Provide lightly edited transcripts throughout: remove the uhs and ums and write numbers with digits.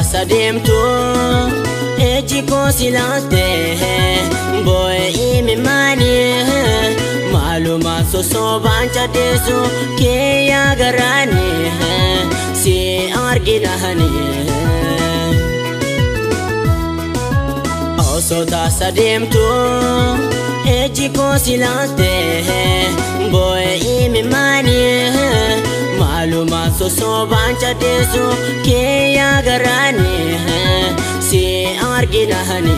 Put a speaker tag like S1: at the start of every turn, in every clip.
S1: taasa deemtu ejji koo si laalte boo'ee imimmaani maaluma sosobaan cadheessu kiyya garaani si arginahani. Osoo taasa deemtu ejji koo si laalte boo'ee imimmaani maaluma sosobaan cadheessu kiyya garaani si arginahani.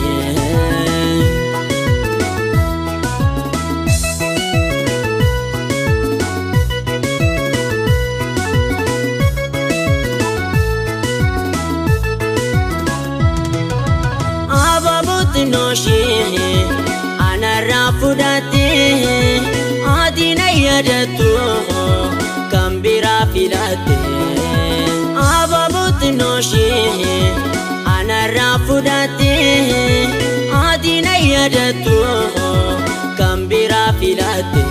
S1: Noshee anarraa fudhattee ati na yaadattu kan biraa filatte. Abaabooti noshee anarraa fudhattee ati na yaadattu kan biraa filatte.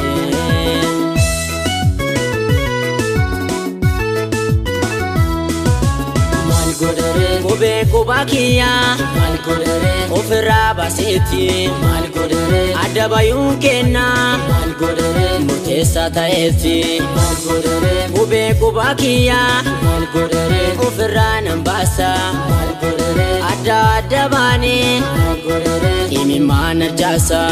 S1: Qubee qubaa kiyyaa maal godhere ofirraa baaseeti maal godhere adda bayuun kennaa maal godhere murteessaa ta'eeti maal godhere qubee qubaa kiyyaa maal godhere ofirraa nan baasa maal godhere adda adda baanee maal godhere imimmaan arjaasa.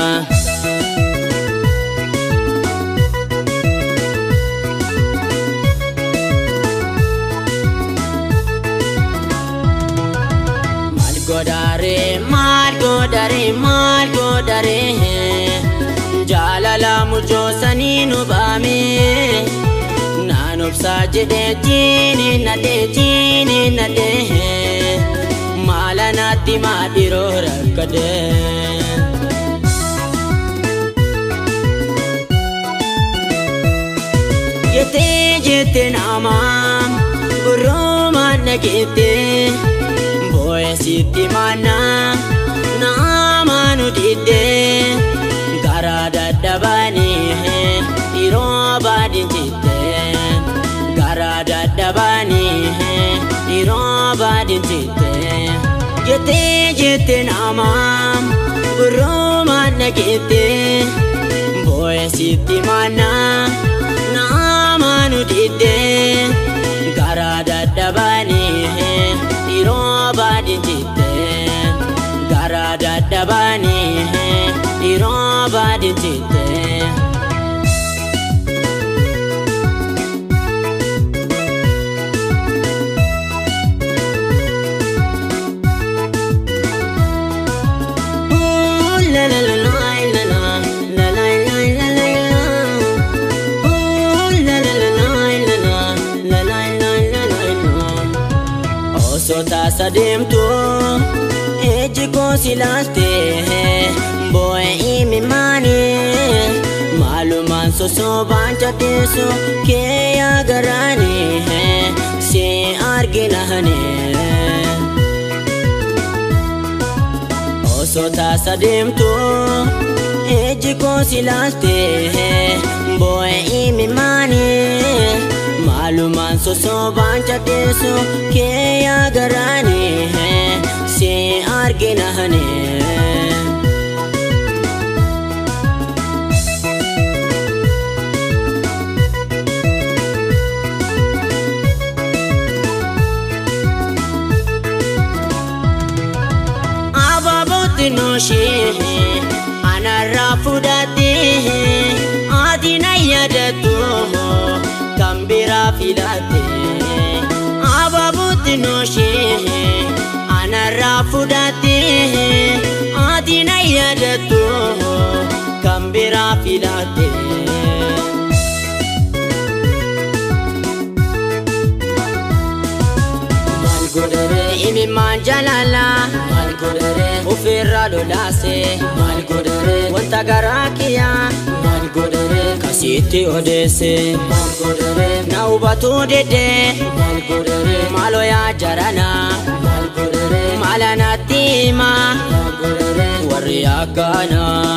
S1: Maal godhare maal godhare jaalala mujoosanii nu baame naan obsaa jedhee jiini nadhee jiini nadhee maala naatti maadhiroo rakkadhe. Jettee jettee nama gurroomaan dhageettee. Boo'ee sitti maana nama nu diddee garaa dadhabaanii yeroo baadhiin jettee garaa dadhabaanii yeroo baadhiin jettee jettee jettee nama gurroomaan dhageettee boo'ee sitti maana nama nu diddee garaa dadhabaanii. Yeroo baadhiin jettee garaa dadhabaanii yeroo baadhiin jettee. La la la la la la la la la la la. La la la la la la la la la. Osoo taasa deemtu ejji koo si laalte boo'ee imimmaani maalumaan sosobaan cadheessu kiyya garaani si arginahani. Osoo taasa deemtu ejji koo si laalte boo'ee imimmaani maalumaan sosobaan cadheessu kiyya garaani si arginahani. Abaabooti noshee anarraa fudhattee ati na yaadattu kan biraa filatte. Abaabooti noshee anarraa fudhattee ati na yaadattu kan biraa filatte. Maal godhere imimmaan jaalala maal godhere ofirraa lolaase maal godhere wanta garaa kiyyaa maal godhere kasitti odeesse maal godhere na hubatuu didee maal godhere maaloo yaa jarana maal godhere maala natti himaa maal godhere warri akkanaa.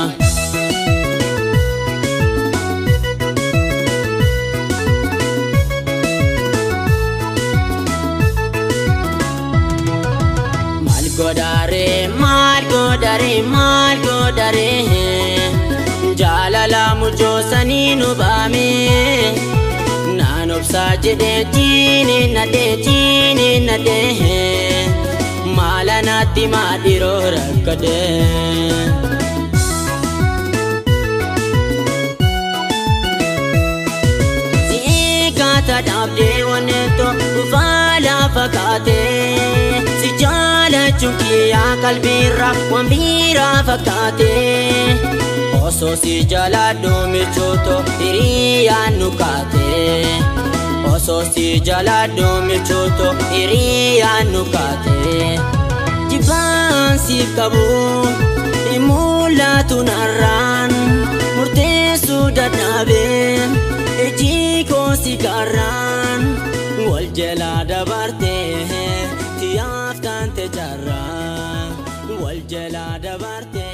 S1: Maal godhare, maal godhare? Jaalala mujoosanii nu baame. Naan obsaa jedhee jiini nadhee, jiini nadhee. Maala naatti maadhiroo rakkadee. Siikaata dhaabdee wanneeto dhufaa lafa kaatee. Si jaalachuun kiyyaa qalbiirra waan biraa fakkaatee. Osoo si jaaladhu michuuto hiriyyaan nu kaatee. Osoo si jaaladhu michuuto hiriyyaan nu kaatee. Jibbaan siif qabu hin mul'atu narraan, murteessuu dadhabee iji koo si garraan. Wal jalaa dabartee tiyaaf taante carraa, wal jalaa dabartee.